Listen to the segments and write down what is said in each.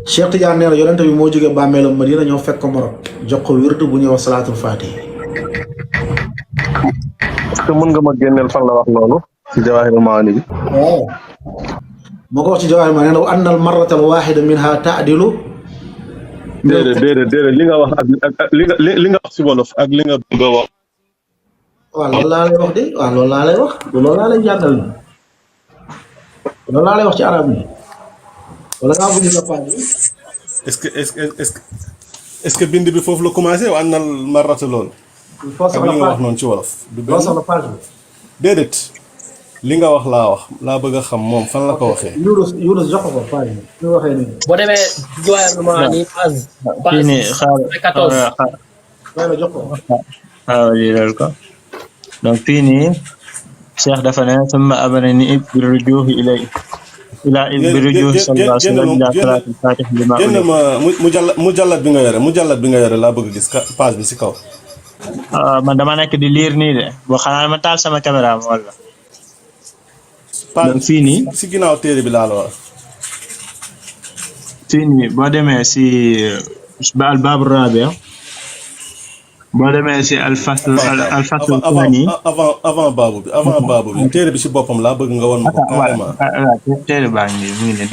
Cheikh Tidiane nee na yonent bi moo jógee bàmmeelam Madina ñoo fekk ko Maroc jox ko wirdu bu ñuy wax salaatul fatih. est-ce que mën nga ma génneel fan la wax loolu ci Jawaahirul Maani bi. waaw moo ko wax ci Jawaahirul Maani nee na wa anna al marratal waahida minha ta'dilu. déedéet li nga wax ak li nga wax ci wolof ak li nga bëgg a wax. waaw loolu laa lay wax de waaw loolu laa lay wax loolu laa lay jàngal ni loolu laa lay wax ci arab ni wala ngaa bëgg nga page bi. est-ce que bind bi foofu la commencé wa annal marrata loolu. foo soxla li nga wax noonu ci wolof. du foo soxla page bi. déedéet li nga wax laa bëgg a xam moom fan la ko waxee. Yunus jox ko page bi ñu waxee nii. boo demee Jawaahirul Maani page. fii nii xaaral waaye jox ko. waaw lii loolu ko donc fii nii Cheikh dafa ne summa amarani bi rujuuhi ilay ila bi rujuuhi sallallahu alayhi wa sallam ila salaatil fatih li ma génn ma mujallat bi nga yore laa bëgg a gis page bi si kaw. man dama nekk di lire nii de boo xanaa ma taal sama caméra ma wala. donc fii nii si ginnaaw téere bi laa la wax. fii nii boo demee si al baab rabi boo demee si alfasl thani avant baabu bi téere bi si boppam laa bëgg nga won ma ko carrément. téere baa ngi mu ngi nii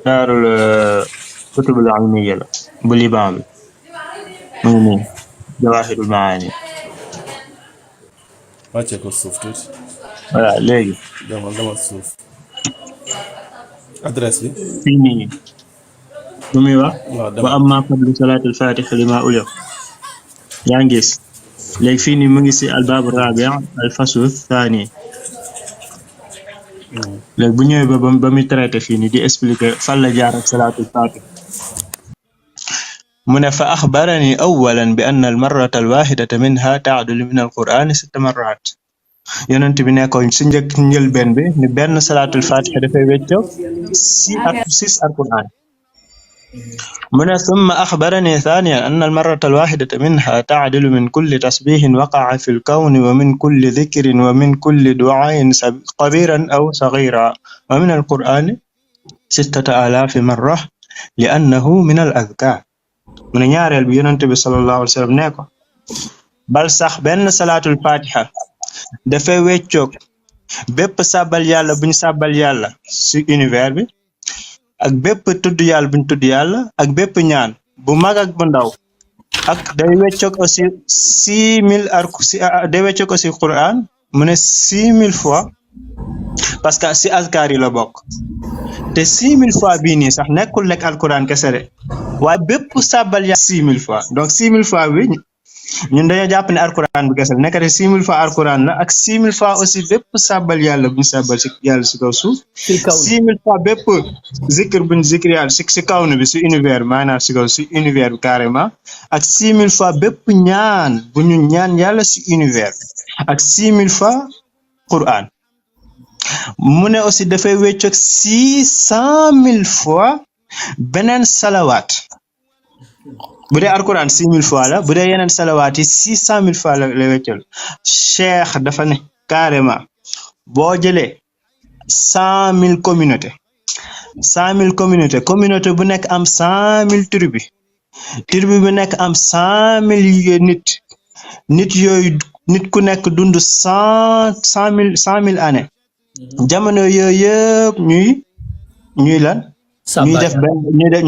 daarul kutubul ilmiya la bu Liban bi mu ngi nii Jawaahirul Maani. wàccee ko suuf tuuti. voilà léegi. demal suuf. adresse bi. fii nii lu muy wax. wa amma fadlu salaatul faatiha limaa ulifa yaa ngi gis léegi fii nii mu ngi si albaabu raabi al faslu thani léegi bu ñëwee ba muy traité fii nii di expliquer fan la jaar ak salaatul faatiha mu ne fa axbarani awalan bi anna al marrata al waahidata minha ta'dulu min al qur'ani 6 marrat yonent bi nekkoon si njëlbeen bi ni benn salaatul faatiha dafay weccoo 6 al qur'an mu ne summa axbarani thaniyan anna al marrata al waahidata minha ta'dulu min kulli tasbihin waqa'a fi al kawni wa min kulli dhikrin wa min kulli du'ain kabiran aw saghiran wa min al qur'ani 6000 marra li annahu min al adhkar mu ne ñaareel bi yonent bi sallallahu alayhi wa sallam ne ko bal sax benn salaatul fatiha dafay weccoog bépp sàbbal yàlla buñ sàbbal yàlla ci univers bi ak bépp tudd yàlla buñ tudd yàlla ak bépp ñaan bu mag ak bu ndaw ak day weccoog aussi 6000 day weccoog aussi Qur'an mu ne 6000 fois parce que ci azkar yi la bokk te 6000 fois bii nii sax nekkul nekk alquran kese de waaye bépp sàbbal yàlla 6000 fois donc 6000 fois bi ñun dañoo jàpp ne alquran bi kese la nekkati 6000 fois alquran la ak 6000 fois aussi bépp sàbbal yàlla buñ sàbbal si yàlla si kaw suuf. 6000 fois bépp zikr buñ zikr yàlla si kaw bi si univers maanaam si kaw si univers bi carrément ak 6000 fois bépp ñaan bu ñu ñaan yàlla si univers ak 6000 fois Qur'an. mu ne aussi dafay weccoog 600000 fois beneen salawaat bu dee alquran 6000 fois la bu dee yeneen salawaat yi 600000 fois la weccal cheikh dafa ne carrément boo jëlee 100000 communauté bu nekk am 100000 tribu bu nekk am 100000 nit yooyu nit ku nekk dund 100000 années jamono yooyu yëpp ñuy lan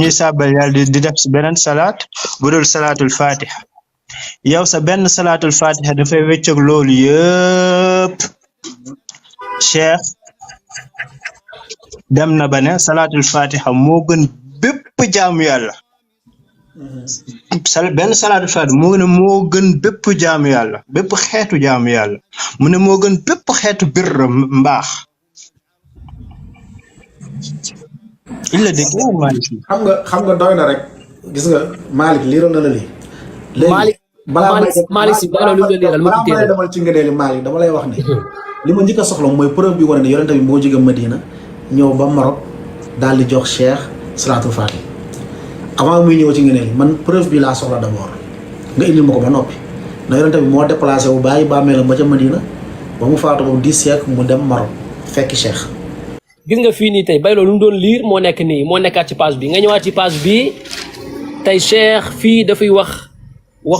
ñuy sàbbal yàlla di def si beneen salaat bu dul salaatul fatiha yow sa benn salaatul fatiha dafay weccoog loolu yëpp cheikh dem na ba ne salaatul fatiha moo gën bépp jaamu yàlla benn salaatul fatiha moo gën bépp jaamu yàlla bépp xeetu jaamu yàlla mu ne moo gën bépp xeetu birr mbaax il la dégg xam nga doy na rek gis nga Malick liiral na la lii. léegi Malick si balaa lu may demal ci ngëneeli Malick dama lay wax ne li ma njëkk a soxla mooy preuve bi wane ne yonent bi moo jóge Madina ñëw ba Maroc daal di jox Cheikh salaatul Fatih avant muy ñëw ci ngëneeli man preuve bi laa soxla d'abord nga indil ma ko ba noppi na yonent bi moo déplacé wu bàyyi bàmmeelam ba ca Madina ba mu faatu boobu 10 siècle mu dem Maroc fekki Cheikh. gis nga fii nii tey Baylo lu mu doon liir moo nekk nii moo nekkaat ci page bi nga ñëwaat ci page bi tey Cheikh fii dafay wax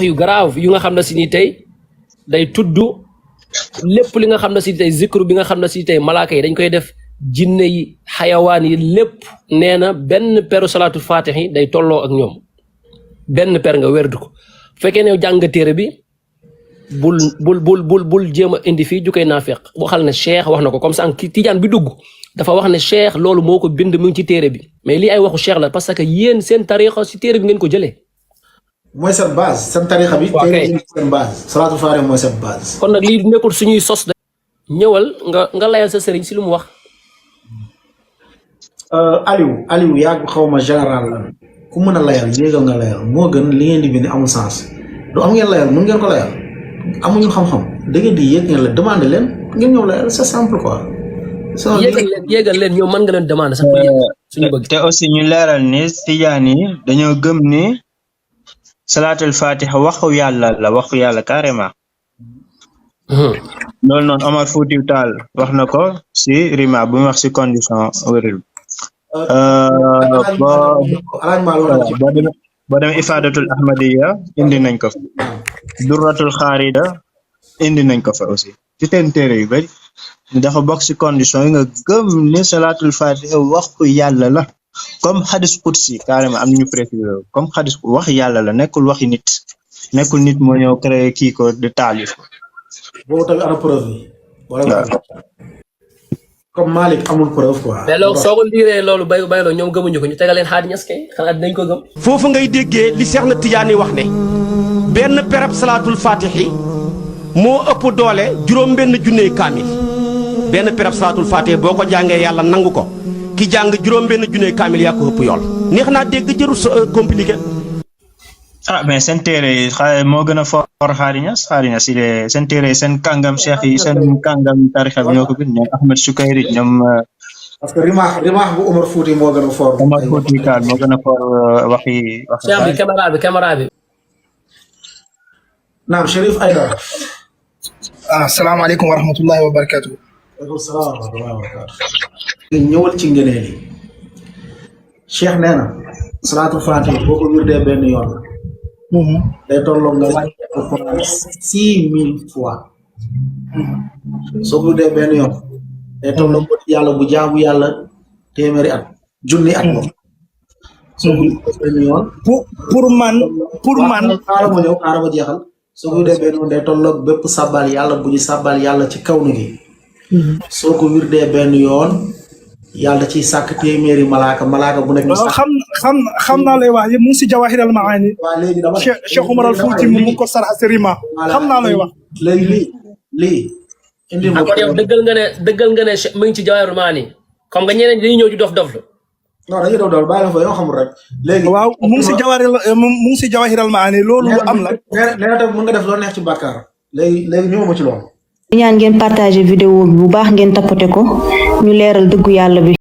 yu grave yu nga xam ne si nii tey day tudd lépp li nga xam ne si tey zikru bi nga xam ne si tey malaaka yi dañ koy def jinne yi xayawaan yi lépp nee na benn peru salaatul fatih yi day tolloo ak ñoom benn per nga werdu ko fekkee ne jàng téere bi bul jéem a indi fii ju koy naafeq waxal ne Cheikh wax na ko comme ça ki tijaan bi dugg dafa wax ne Cheikh loolu moo ko bind mu ngi ci téere bi mais lii ay waxu Cheikh la parce que yéen seen tarixa si téere bi ngeen ko jëlee. mooy seen base seen tarixa bi. ok seen base salaatul faatiha mooy seen base. kon nag lii nekkul suñuy sos de. ñëwal nga layal sa sëriñ si lu mu wax. Aliou yàgg xaw ma général la ku mën a layal yéegal nga layal moo gën li ngeen di bind amul sens du am ngeen layal mën ngeen ko layal amuñu xam-xam da ngeen di yéeg ngeen la demandé leen ngeen ñëw layal c'est simple quoi. yéegal leen ñoom mën nga leen demandé sax suñu bëgg. te aussi ñu leeral ni tijaan yi dañoo gëm ni salaatul fatiha waxu yàlla carrément. loolu noonu Omar Foutiou Tall wax na ko si rima bu mu wax si condition wérul boo demee ifadatul ahmadiya indi nañ ko fa durratul xaarida indi nañ ko fa aussi ci seen téere yu bari dafa bokk si condition yi nga gëm ni salaatul fatiha waxu yàlla la comme xadis qudsi carrément am nañu précisé comme xadis wax yàlla la nekkul waxi nit nekkul nit moo ñëw créé kii ko de taalif ko boobu tamit ana preuve yi wala comme Malick amul preuve quoi. mais loolu soo ko liiree loolu Baylo ñoom gëmuñu ko ñu tegal leen xaadi ñas kay xanaa dinañ ko gëm. foofu ngay déggee li Cheikh na Tidiane wax ne benn perab salaatul fatixi moo ëpp doole juróom benn junney kaamil benn perab salaatul fatixi boo ko jàngee yàlla nangu ko ki jàng juróom benn junney kaamil yaa ko ëpp yool neex naa dégg jërul compliqué. mais seen téere yi moo gën a for xaariñas il est seen téere yi seen kàngam cheikh yi seen kàngam tarixa bi ñoo ko bind ñoom Ahmed Sukayri ñoom. parce que rimaax bu Omar Fouti moo gën a for. Omar Fouti Tall moo gën a for waxi. cheikh bi caméra bi. naam Chérif Aïdara. asalaamaaleykum wa rahmatullahi wa barakatuh. waaleykum salaam wa rahmatullahi wa barakatuh. ñëwal ci ngëneel yi. Cheikh nee na. salaatul faatiha boo ko wirdee benn yoon. day tolloo nga wàcc alquran 6000 fois. soo ko wirdee benn yoon. day tolloo ko yàlla bu jaamu yàlla téeméeri at junni at moom. soo ko wirdee benn yoon. pour man. xaaral ma jeexal. soo ko wirdee benn yoon day tolloo bépp sabal yàlla bu ñu sabal yàlla ci kaw na gi. soo ko wirdee benn yoon. yàlla ciy sàkk téeméeri malaaka bu nekk. xam naa lay wax yëpp mu ngi si Jawahirul Maani. waaw léegi dama Cheikh Umar al Fouti mu ngi ko sarxa si rima. xam naa lay wax. léegi lii. indi ma kon yow dëggal nga ne mu ngi ci Jawahirul Maani comme nga ñeneen dañuy ñëw di dof lu. non dañuy dof bàyyi la fa yoo xamul rek. léegi waaw mu ngi si Jawahirul Maani loolu lu am la. nee na tamit mën nga def loo neex ci bàkkaar. léegi ñëwuma ci loolu. ñaan ngeen partager vidéo bi bu baax ngeen tapoter ko ñu leeral dëggu yàlla bi